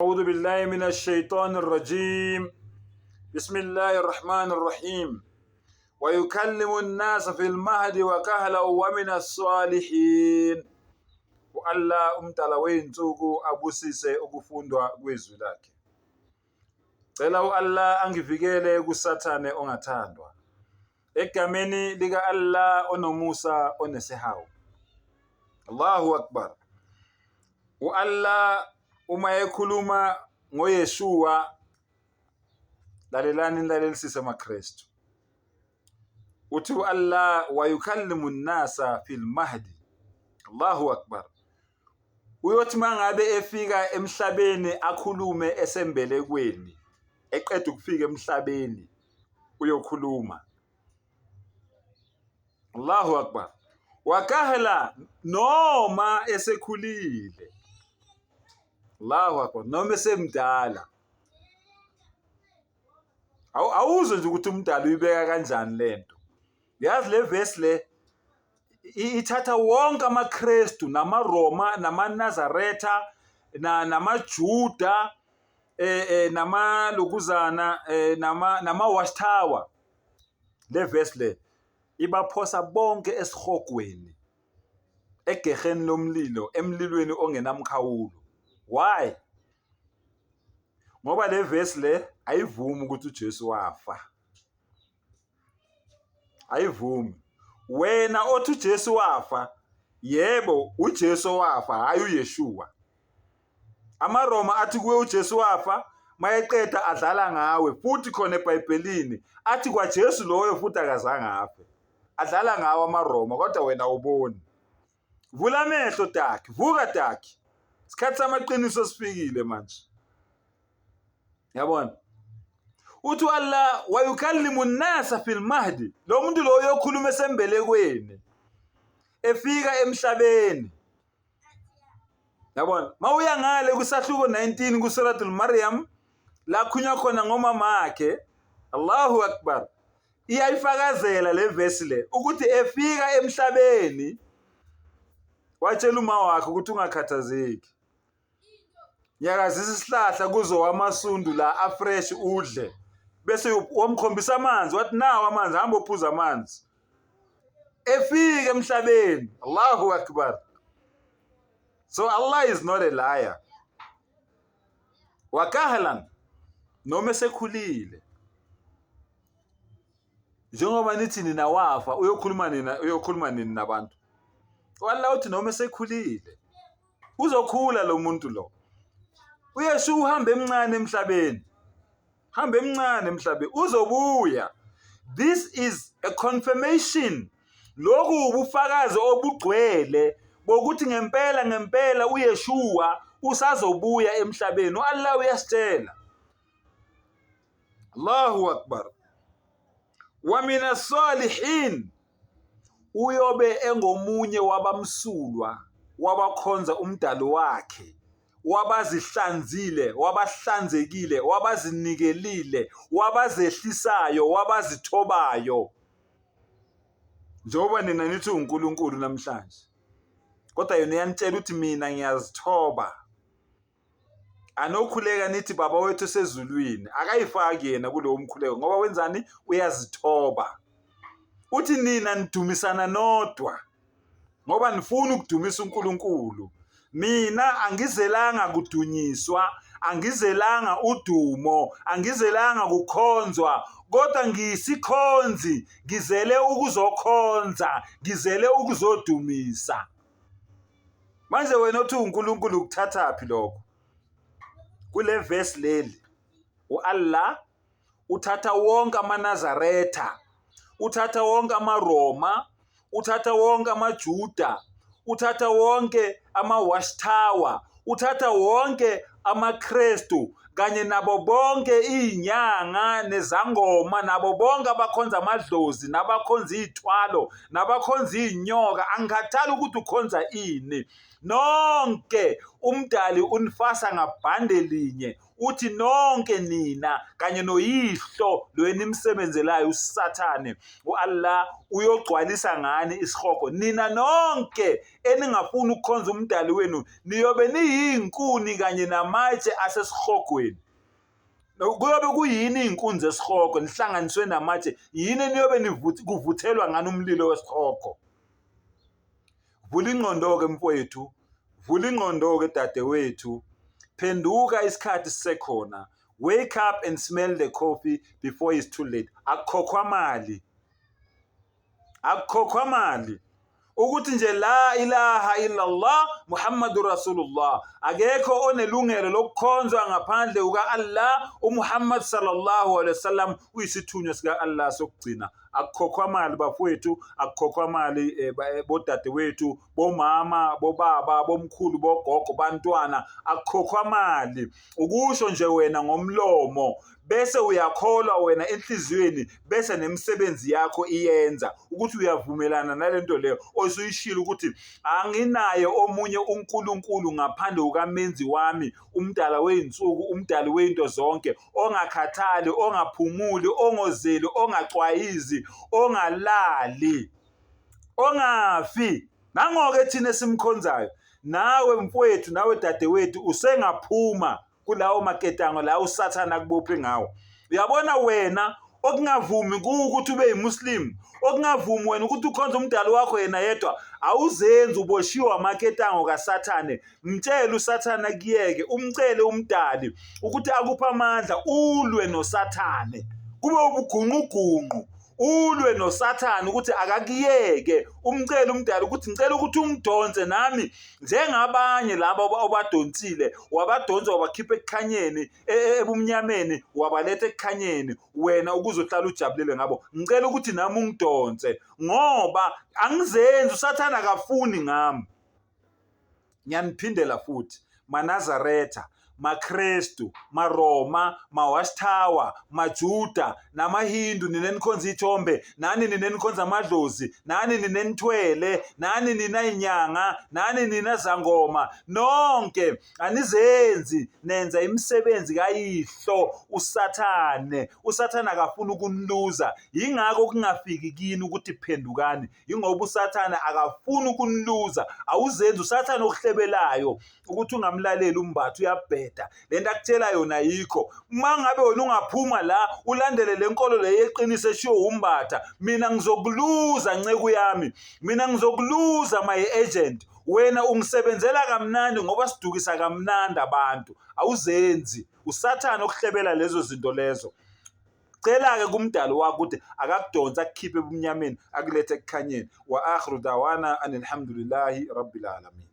أعوذ بالله من الشيطان الرجيم بسم الله الرحمن الرحيم ويكلم الناس في المهد وكهلا ومن الصالحين. U-Allah umdala wey'nsuku abusise ukufundwa kwezwi lakhe. Cela u-Allah angivikele kuSathane ongathandwa. Egameni lika-Allah onomusa onesihawu. Allahu Akbar. U-Allah uma ekhuluma ngoYeshua, lalelani nilalelisise maKristu. Uthi u-Allah wayukallimu nnasa fil mahdi. Allahu Akbar. Uyothi mangabe efika emhlabeni akhulume esembelekweni, eqeda ukufika emhlabeni uyokhuluma. Allahu Akbar. Wakahla noma esekhulile. Allahu Akbar, noma esemdala. Awuzwe nje ukuthi umdala uyibeka kanjani lento. Yazi le verse le ithatha wonke amaKristu namaRoma namaNazaretha namaJuda namalokuzana nama watchtower. Le verse le ibaphosa bonke esihogweni, egeheni lomlilo, emlilweni ongenamkhawulo. Why? Ngoba le verse le ayivumi ukuthi uJesu wafa. Ayivumi. Wena othi uJesu wafa, yebo uJesu wafa, hayi uYeshua. AmaRoma athi kuwe uJesu wafa, mayeqeda adlala ngawe futhi khona eBhayibhelini athi kwaJesu loyo futhi akazange afe. Adlala ngawo amaRoma kodwa wena awuboni. Vula amehlo Taki, vuka Taki. Isikhathi samaqiniso sifikile manje. Yabona? Uthi Allah wayukallimu nnasa fil mahdi. Lo muntu lo uyokhuluma esembelekweni. Efika emhlabeni. Yabona? Mawuya ngale kusahluko 19 kuSuratul Maryam la khunywa khona ngomamakhe. Allahu Akbar. Iyayifakazela le verse le ukuthi efika emhlabeni watshela uma wakhe ukuthi ungakhathazeki. Nyakazisa isihlahla kuzowa amasundu la afresh udle. Bese wamkhombisa amanzi wathi nawo amanzi hamba ophuza amanzi. Efika emhlabeni. Allahu Akbar. So Allah is not a liar. Wakahlan noma esekhulile. Njengoba nithi nina wafa uyokhuluma nina uyokhuluma nini nabantu. Allah uthi noma esekhulile uzokhula lo muntu lo. UYesu uhamba emncane emhlabeni. Hamba emncane emhlabeni uzobuya. This is a confirmation. Lokhu ubufakazi obugcwele bokuthi ngempela ngempela uYeshua usazobuya emhlabeni. U-Allah uyasitshela. Allahu Akbar. Wa mina salihin, uyobe engomunye wabamsulwa wabakhonza umdali wakhe, wabazihlanzile, wabahlanzekile, wabazinikelile, wabazehlisayo, wabazithobayo. Njengoba nina nithi uNkulunkulu namhlanje, kodwa yena uyanitshela ukuthi mina ngiyazithoba. Anokhuleka nithi baba wethu osezulwini, akayifaki yena kulowo mkhuleko ngoba wenzani? Uyazithoba. Uthi nina nidumisana nodwa ngoba nifuna ukudumisa uNkulunkulu. Mina angizelanga kudunyiswa, angizelanga udumo, angizelanga kukhonzwa, kodwa ngiyisikhonzi, ngizele ukuzokhonza, ngizele ukuzodumisa. Manje wena othi uNkulunkulu ukuthathaphi lokho? Kule verse leli uAllah uthatha wonke amaNazaretha, uthatha wonke amaRoma, uthatha wonke amaJuda, uthatha wonke ama-watchtower, uthatha wonke amaKristu kanye nabo bonke izinyanga nezangoma nabo bonke abakhonza amadlozi nabakhonza izithwalo nabakhonza izinyoka, angikhathali ukuthi ukhonza ini. Nonke umdali unifasa ngabhande linye, uthi nonke nina kanye noyihlo lo enimsebenzelayo uSathane, u-Allah uyogcwalisa ngani isihogo. Nina nonke eningafuni ukukhonza umdali wenu niyobe niyinkuni kanye namatshe asesihogweni. Kuyobe kuyini iy'nkunzi zesihogo nihlanganiswe namatshe? Yini eniyobe kuvuthelwa ngani umlilo wesihogo? Vula ingqondo-ke mfowethu, vula ingqondo-ke dadewethu, phenduka isikhathi sisekhona. Wake up and smell the coffee before it's too late. Akukhokhwa mali, akukhokhwa mali ukuthi nje la ilaha illallah Muhammadur Rasulullah, akekho onelungelo lokukhonzwa ngaphandle kuka-Allah, uMuhammad sallallahu alaihi wasallam uyisithunywa sika-Allah sokugcina. Akukhokhwa mali bafowethu, akukhokhwa mali bodadewethu, bomama, bobaba, bomkhulu, bogogo, bantwana, akukhokhwa mali. Ukusho nje wena ngomlomo bese uyakholwa wena enhliziyweni, bese nemisebenzi yakho iyenza ukuthi uyavumelana nalento leyo osuyishilo ukuthi anginaye omunye uNkulunkulu ngaphandle kukaMenzi wami, umdala wey'nsuku, umdali wey'nto zonke, ongakhathali, ongaphumuli, ongozeli, ongacwayizi, ongalali, ongafi. Nangoke thina esimkhonzayo, nawe mfowethu, nawe dadewethu, usengaphuma kulawo maketango la uSathane akubophe ngawo. Uyabona wena okungavumi kuwe ukuthi ube yimuslim, okungavumi wena ukuthi ukhonze umdali wakho yena yedwa, awuzenzi, uboshiwe amaketango kaSathane. Mtshele uSathane akuyeke, umcele umdali ukuthi akuphe amandla ulwe noSathane, kube ubugunqugunqu, ulwe noSathane ukuthi akakuyeke. Umcele umdali ukuthi ngicela ukuthi ungidonse nami njengabanye laba obadonsile, wabadonsa wabakhipha ekukhanyeni, ebumnyameni, wabaletha ekukhanyeni, wena ukuze uhlale ujabulile ngabo. Ngicela ukuthi nami ungidonse ngoba angizenzi, uSathane akafuni ngami. Ngiyaniphindela futhi, maNazaretha, maKrestu, maRoma, maWatchtower, maJuda namaHindu, nina enikhonza iy'thombe, nani nina enikhonza amadlozi, nani nina enithwele, nani nina inyanga, nani nina zangoma, nonke anizenzi, nenza imisebenzi kayihlo uSathane. USathane akafuni ukuniluza, yingakho kungafiki kini ukuthi phendukani, yingoba uSathane akafuni ukuniluza. Awuzenzi, uSathane okuhlebelayo ukuthi ungamlaleli uMbatha, uyabheda lento akutshela yona ayikho. Uma ngabe wena ungaphuma la ulandele le nkolo le yeqiniso eshiwo uMbatha, mina ngizokuluza nceku yami, mina ngizokuluza my agent. Wena ungisebenzela kamnandi ngoba sidukisa kamnandi abantu. Awuzenzi, uSathane okuhlebela lezo zinto lezo. Cela-ke kumdali wakho ukuthi akakudonse akukhiphe ebumnyameni akulethe ekukhanyeni. Wa akhiru dawana anilhamdulillahi rabbil alamin.